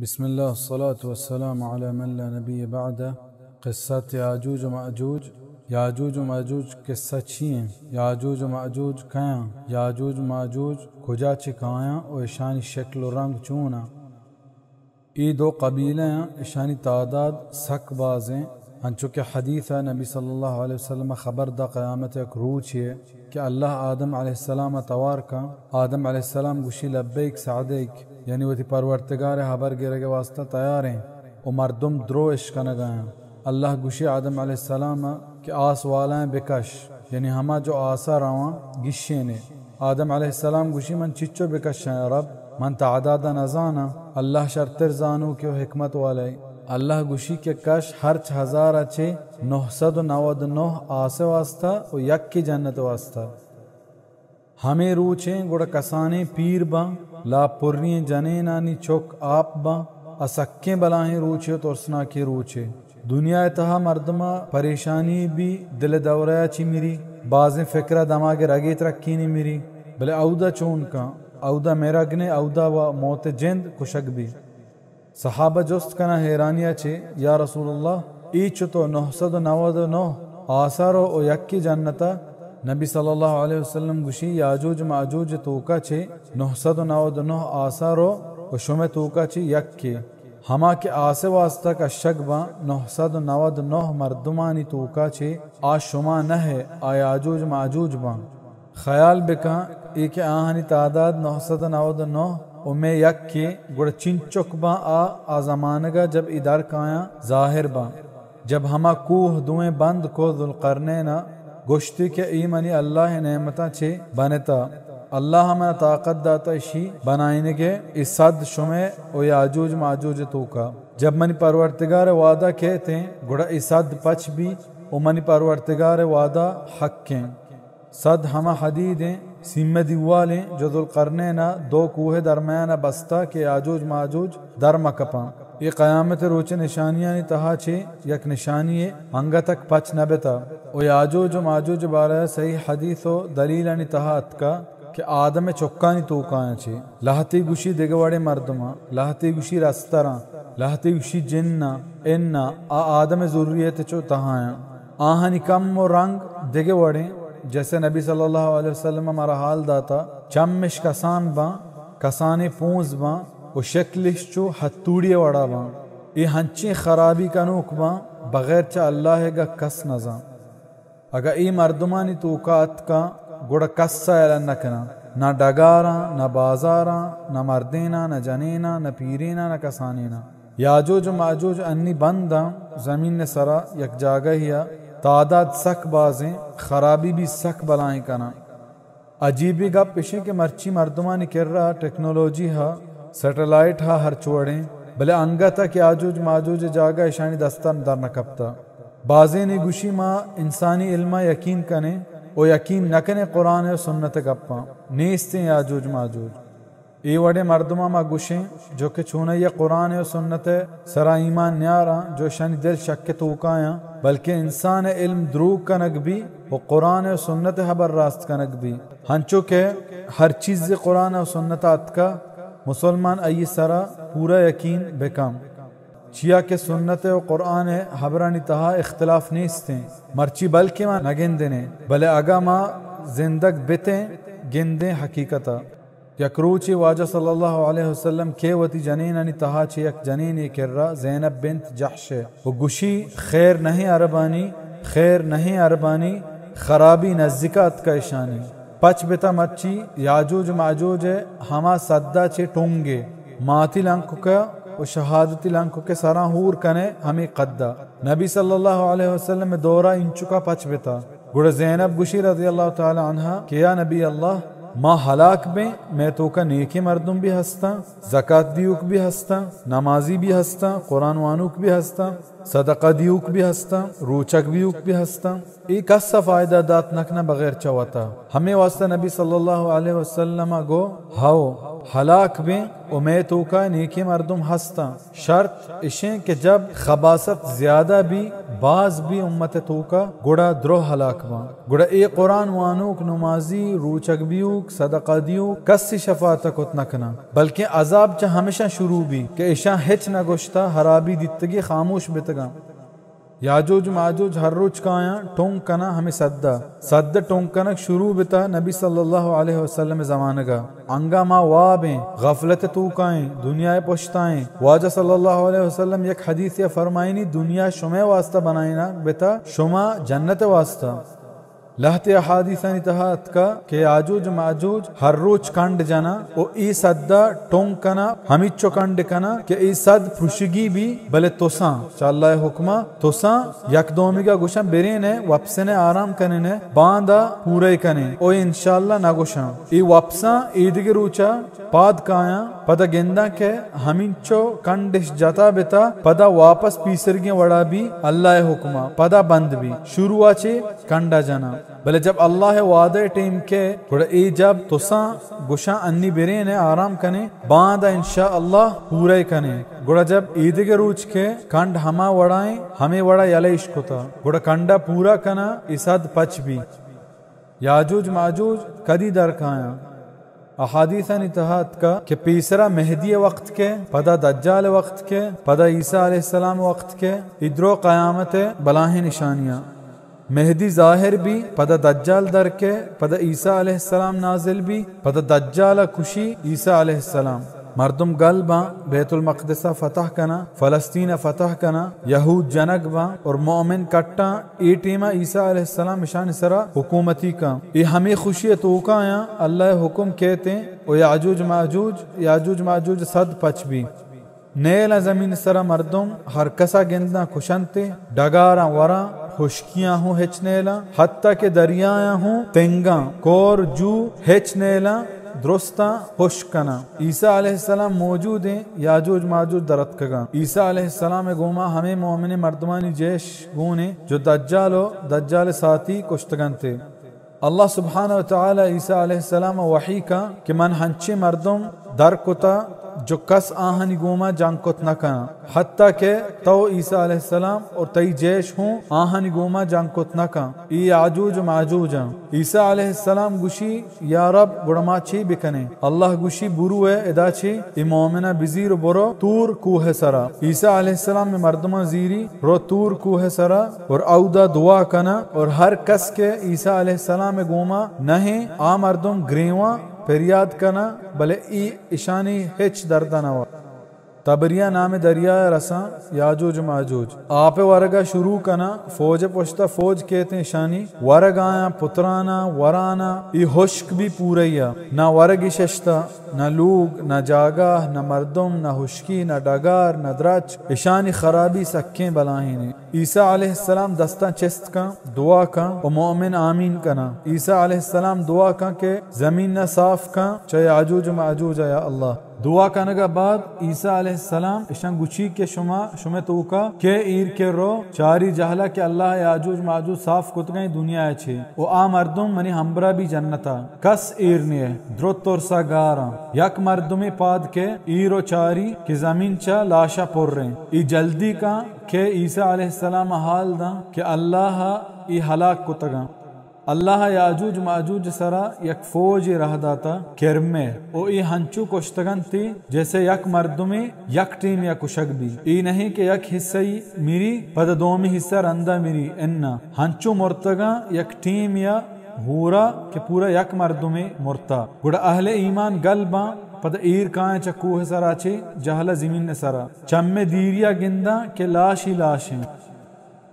بسم اللہ، الصلاة والسلام علی من لا نبی بعدہ۔ قصہ یاجوج و ماجوج۔ یاجوج و ماجوج قصہ چی ایں؟ یاجوج و ماجوج کئے ایں؟ یاجوج و ماجوج کجا چہ کایاں و اشانی شکل و رنگ چون ایں؟ اے دو قبیلہ ایں، اشانی تعداد سک باز ایں۔ انچو کہ حدیث ءَ نبی صلی اللہ علیہ وسلم ءَ خبر دا، قیامت ءِ یک روچے کہ اللہ آدم علیہ السلام ءَ توار کن، آدم علیہ السلام گوشی: لبیک سعدیک، یعنی وتی پرورتگار ءِ حبر گرگ ءِ واسطہ تیار ایں، و مردم درو اش کنگ ءَ ایں۔ اللہ گوشی آدم علیہ السلام ءَ کہ آس والائیں بکش، یعنی ہما جو آسا رواں گیشینے۔ آدم علیہ السلام گوشی: من چچو بکشاں یا رب؟ من تعداد ءَ نزاناں، اللہ شرتر زانوکے و حکمت والے۔ اللہ گوشی کہ کش، ہرچ ہزار ءَ چہ نو سد و نود و نو آس ءِ واسطہ و یکے جنت ءِ واسطہ۔ ہمے روچیں گڑا کسانیں پیر باں، لاپ پریں جنینانی چک آپ باں، ءُ سکیں بلاہیں روچے و ترسناکیں روچے۔ دنیا ءِ تہا مردم ءَ پریشانی بی، دل ءِ دورہ ءَ چی مری، بازیں فکر ءَ دماگ ءِ رگے ترکینی مری، بلے اودا چون کن؟ اودا مرگ نے، اودا و موت ءِ جند کشگ بی۔ صحابہ جست کناں حیرانی ءَ چہ: یا رسول اللہ، اے چتو نو سد و نود و نو آسا رو و یکے جنت ءَ؟ نبی صلی اللہ علیہ وسلم گوشی: یاجوج ماجوج ءِ توکا چہ نو سد و نود و نو آسا رو و شمے توکا چہ یکے۔ ہما کہ آس ءِ واسطہ کشگ باں، نو سد و نود و نو مردمانی توکا چہ آ شما نہ ئے، آ یاجوج ماجوج باں۔ خیال بکن، اے کہ آہانی تعداد نو سد و نود و نو و مئے یکے، گڑا چنچک باں آ، آ زمانگ ءَ جب اے در کایاں ظاہر باں۔ جب ہما کوہ دوئیں بند کو ذوالقرنین ءَ، گوشتی کہ اے منی اللہ ءِ نعمتاں چہ بنتا، اللہ ءَ منا طاقت داتا اشی بنائینگ ءِ، اے سد شمئے و یاجوج ماجوج ءِ توکا۔ جب منی پرورتگار ءِ وعدہ کیتیں، گڑا اے سد پچ بی و منی پرورتگار ءِ وعدہ حق ایں۔ سد ہما حدید ایں، سیم ءِ دیوال ایں، جو ذوالقرنین ءَ دو کوہ ءِ درمیان ءَ بستہ کہ یاجوج ماجوج در مہ کپاں۔ اے قیامت ءِ روچ ءِ نشانیانی تہا چہ یک نشانی یے، انگتک پچ نہ بتا۔ و یاجوج و ماجوج ءِ بارہ ءَ صحیح حدیث و دلیلانی تہا اتکا کہ آدم ءِ چکانی توکایاں چہ۔ لہتے گوشی دگہ وڑیں مردماں، لہتے گوشی رستراں، لہتے گوشی جناں، اناں، آ آدم ءِ ذریت ءِ چو تہایاں۔ آہانی کم و رنگ دگہ وڑیں، جیسے نبی صلی اللہ علیہ وسلم ءَ مارا حال داتا، چم اش کسان باں، کسانیں پونز باں و شکل اش چو ہتوڑی ءِ وڑا باں۔ اے ہنچیں خرابی کنوک باں، بغیر چہ اللہ ءِ گا کس نزان۔ اگاں اے مردمانی توکا اتکاں، گڑا کس ءَ یلہ نہ کناں، نہ ڈگاراں، نہ بازاراں، نہ مردیناں، نہ جنیناں، نہ پیریناں، نہ کسانیناں۔ یاجوج و ماجوج انی بنداں زمین ءِ سرا یک جاگہے ءَ، تعداد سک بازیں، خرابی بی سک بلاہیں کناں۔ عجیبیں گپ اشیں کہ مرچی مردمانی کرا ٹیکنالوجی ہا، سیٹلائٹ ہا ہرچ وڑیں، بلے انگت ءَ کہ یاجوج ماجوج ءِ جاگہ اشانی دست ءَ در نہ کپتا۔ بازینے گوشی ما انسانی علم ءَ یقین کنیں و یقین نہ کنیں قرآن ءُ سنت ءِ گپاں، نیستیں یاجوج ماجوج۔ اے وڑیں مردماں ما گوشیں جو کہ چونائی ءَ قرآن ءُ سنت ءِ سرا ایمان نیاراں، جو اشانی دل شک ءِ توکایاں، بلکیں انسان ءِ علم دروگ کنگ بی و قرآن ءُ سنت ءِ ہبر راست کنگ بی۔ ہنچو کہ ہر چیز قرآن ءُ سنت ءَ اتکا، مسلمان آئی سرا پورا یقین بکن۔ چیا کہ سنت ءُ قرآن ءِ ہبرانی تہا اختلاف نیستیں۔ مرچی بلکیں ما نہ گندنیں، بلے اگاں ما زندگ بتیں، گندیں حقیقت ءَ۔ یک روچے واجہ صلی اللہ علیہ وسلم کہ وتی جنینانی تہا چہ یک جنینے کرا، زینب بنت جحش ءَ، و گوشی، خیر نہیں عربانی، خیر نہیں عربانی، خرابی نزیکا اتکا اشانی۔ پچ بتا مرچی یاجوج ماجوج ءِ ہما سدا چہ ٹنگے، ماتی لنککا و شہادتی لنککے سراں ہور کنے ہمے قدا۔ نبی صلی اللہ علیہ وسلم ءِ دورا انچکا پچ بتا۔ گڑا زینب گوشی رضی اللہ تعالی عنہا کہ یا نبی اللہ، ما ہلاک بیں، مئے توکا نیکیں مردم بھی ہستاں، زکات دیوک بھی ہستاں، نمازی بھی ہستاں، قرآن وانوک بھی ہستاں، صدقہ دیوک بھی ہستاں، روچگ بیوک بھی ہستاں۔ اے کس ءَ فائدہ دات نہ کناں بغیر چہ وتا۔ ہمے واسطہ نبی صلی اللہ علیہ وسلم ءَ گو، ہئو، ہلاک بیں و مئے توکا نیکیں مردم ہستاں۔ شرط اشیں کہ جب خباثت زیادہ بی، باز بی امت توکا، گڑا درو ہلاک باں۔ گڑا اے قرآن وانوک، نمازی، روچگ بیوک، صدقہ دیوک کسی شفاعت کت نہ کناں، بلکیں عذاب چہ ہمشاں شروع بی کہ اشاں ہچ نہ گوشتا، ہرابی دیتگی، خاموش بتگاں۔ یاجوج ماجوج ہر روچ کایاں ٹونگ کناں ہمے سد ء۔ سد ء ٹونگ کنگ شروع بتا نبی صلی اللہ علیہ وسلم ء زمانگ ء۔ انگا ما واب ایں، غفلت ء توکا ایں، دنیا ء پشتا ایں۔ واجہ صلی اللہ علیہ وسلم یک حدیثے ء فرمائینی، دنیا شمئے واسطہ بنائینگ بتا، شما جنت ء واسطہ۔ لہتے احادیثانی تہا اتکا کہ یاجوج ماجوج ہر روچ کنڈ جناں و اے سد ء ٹونگ کناں، ہمیچو کنڈ کناں کہ اے سد پرشگی بی، بلے تساں چہ اللہ ء حکما تساں یک دومیگا گوشاں، برین ء وپسن ء آرام کنین ء باندا پورئے کنین، او انشاءاللہ نہ گوشاں۔ اے وپساں ایدگہ روچا پاد کایاں، پدا گنداں کہ ہمینچو کنڈش جتا بتا، پدا واپس پیسرگیں وڑا بی، اللہ ء حکما پدا بند بی۔ شروعا چہ کنڈا جناں۔ بلے جب اللہ ء وعدہ ء ٹیم کئے، گڑا اے جب تساں گوشاں، انی برین ء آرام کنیں، باندا انشاءاللہ پورئے کنیں۔ گڑا جب ایدگہ روچ کئے، کنڈ ہما وڑائیں، ہمے وڑا یلہ اش کتا۔ گڑا کنڈا پورا کناں، اے سد پچ بی۔ یاجوج ماجوج کدی در کایاں؟ احادیثانی تہا اتکا کہ پیسرا مہدی ء وقت کئے، پدا دجال ء وقت کئے، پدا عیسی علیہ السلام ء وقت کئے، اے درو قیامت ء بلاہیں نشانیاں۔ مہدی ظاہر بی، پدا دجال در کئے، پدا عیسی علیہ السلام نازل بی، پدا دجال ء کشی عیسی علیہ السلام۔ مردم گل باں، بیت المقدس ء فتح کناں، فلسطین ء فتح کناں، یہود جنگ باں اور مومن کٹاں۔ اے ٹیما عیسی علیہ السلام اشانی سرا حکومتی کاں۔ اے ہمے خوشی ء توکایاں، اللہ ء حکم کیتیں و یاجوج ماجوج، یاجوج ماجوج سد پچ بی۔ نیلاں زمین سرا مردم، ہر کسا گنداں کشنتے، ڈگاراں وراں، ہشکیاں ہوں ہچ نیلاں، حتی کہ دریایاں ہوں تنگاں، کور جو ہچ نیلاں، درستاں ہشک کناں۔ عیسی علیہ السلام موجود ایں، یاجوج ماجوج درتکگاں۔ عیسی علیہ السلام ء گوما ہمے مومنیں مردمانی جیش گون ایں جو دجال و دجال ء ساتھی کشتگنتے۔ اللہ سبحانہ و تعالی عیسی علیہ السلام ء وحی کاں کہ من ہنچیں مردم در کتا جو کس آہانی گوما جنگ کت نہ کناں، حتی کہ تو عیسی علیہ السلام اور تئی جیش ہوں آہانی گوما جنگ کت نہ کن۔ اے یاجوج و ماجوج آں۔ عیسی علیہ السلام گوشی، یا رب، گڑا ما چے بکنیں؟ اللہ گوشی، برو ء ادا چے اے مومناں بزیر و برو طور کوہ ء سرا۔ عیسی علیہ السلام ء مردماں زیری، رو طور کوہ ء سرا اور اودا دعا کناں اور ہر کس کہ عیسی علیہ السلام ء گوما نہ ایں، آ مردم گریواں پریاد کناں، بلے ای اشانی ہچ درد نہ وا۔ تبریہ نام دریا ء رساں یاجوج ماجوج۔ آپ ء ورگ ء شروع کناں، فوج ء پشت ء فوج کیتیں اشانی۔ ورگ آیاں پتراناں، وراناں، ای ہشک بی پوریا۔ نہ ورگی ششتہ، نہ لوگ، نہ جاگاہ، نہ مردم، نہ ہشکی، نہ ڈگار، نہ درچک۔ اشانی خرابی سکیں بلاہینے۔ عیسی علیہ السلام دستاں چست کن، دعا کن و مؤمن آمین کناں۔ عیسی علیہ السلام دعا کن کہ زمین ء صاف کن چہ یاجوج و ماجوج ء، یا اللہ۔ دعا کنگ ء بعد عیسی علیہ السلام اشاں گوشی کہ شما، شمئے توکا کے ایر کے رو چاری جہلا کہ اللہ یاجوج ماجوج صاف کتگیں دنیا ء چے، و آ مردم منی ہمبرا بی جنتا۔ کس ایر نیے، درو ترسا گاراں۔ یک مردمے پاد کے ایر و چاری کہ زمین چہ لاشا پر ایں۔ ای جلدی کن کہ عیسی علیہ السلام ء حال داں کہ اللہ ء ای ہلاک کتگاں۔ اللہ ء یاجوج ماجوج سرا یک فوجے راہ داتا کرمے، او ای ہنچو کشتگنتی جیسے یک مردمے یک ٹیم یا کشگ بی۔ ای نہیں کہ یک حصہ ای میری، پد دومی حصہ رندا میری، انا ہنچو مرتگاں یک ٹیم یا ہورا کہ پورا یک مردمے مرتا۔ گڑا اہل ایمان گل باں، پد ایر کائیں چہ کوہ سرا چے جہل زمین سرا۔ چمے دیریا گنداں کہ لاش ہی لاش ہیں۔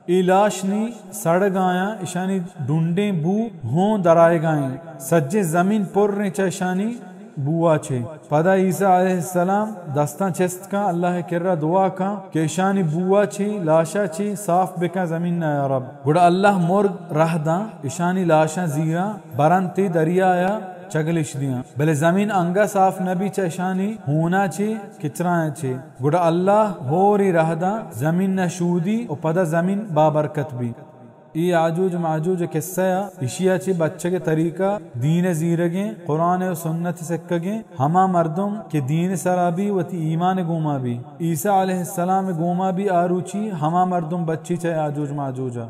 اے لاش نی سڑگ آیاں، اشانی ڈنڈیں بو ہوں درائگ آئیں۔ سجیں زمین پر ایں چہ اشانی بوا چے۔ پدا عیسی علیہ السلام دستاں چست کن، اللہ کرا دعا کن کہ اشانی بوا چے، لاشا چے صاف بکن زمین نا یا رب۔ گڑا اللہ مرگ رہ داں، اشانی لاشاں زیراں برنتی دریایا چگلش دیاں۔ بلے زمین انگا صاف نبی چہ اشانی ہونا چے، کچرایاں چے۔ گڑا اللہ ہوری رہ داں زمین ء شودی و پدا زمین بابرکت بی۔ اے یاجوج ماجوج قصہ ءَ ایشی ءَ چہ بچگ ءِ طریقہ دین ءِ زیرگیں، قرآن ءُ سنت ءِ سکگیں، ہما مردم کہ دین ءِ سرا بی وتی ایمان ءِ گوما بی، عیسیٰ علیہ السلام ءِ گوما بی، آ روچی ہما مردم بچی چہ یاجوج ماجوج ءَ۔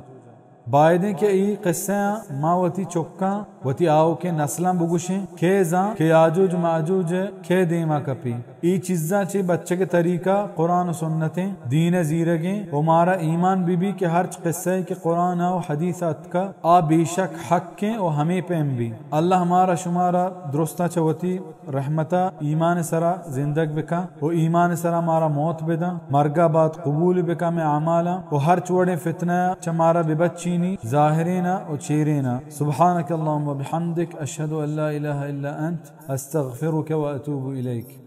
بائدیں کہ اے قصہ ءَ ما وتی چکاں، وتی آؤکیں نسلاں بگوشیں، کئے زان کہ یاجوج ماجوج کئے دیما کپی۔ اے چیزاں چہ بچگ ءِ طریقہ قرآن ءُ سنتیں، دین ءِ زیرگیں ءُ مارا ایمان بہ بی کہ ہرچ قصہ ءَ کہ قرآن ءُ حدیث ءَ اتکا، آ بے شک حقیں ءُ ہمے پیم بی۔ اللہ مارا شمارا درستاں چہ وتی رحمت ءَ ایمان ءِ سرا زندگ بکن ءُ ایمان ءِ سرا مارا موت بدن، مرگ ءَ بعد قبول بکن مئے اعمالاں ءُ ہرچ وڑیں فتنہ ءَ چہ مارا ببچینی، ظاہرین ءَ ءُ چیرین ءَ۔ سبحانك اللهم وبحمدك، أشهد أن لا إله إلا أنت، أستغفرك وأتوب إليك۔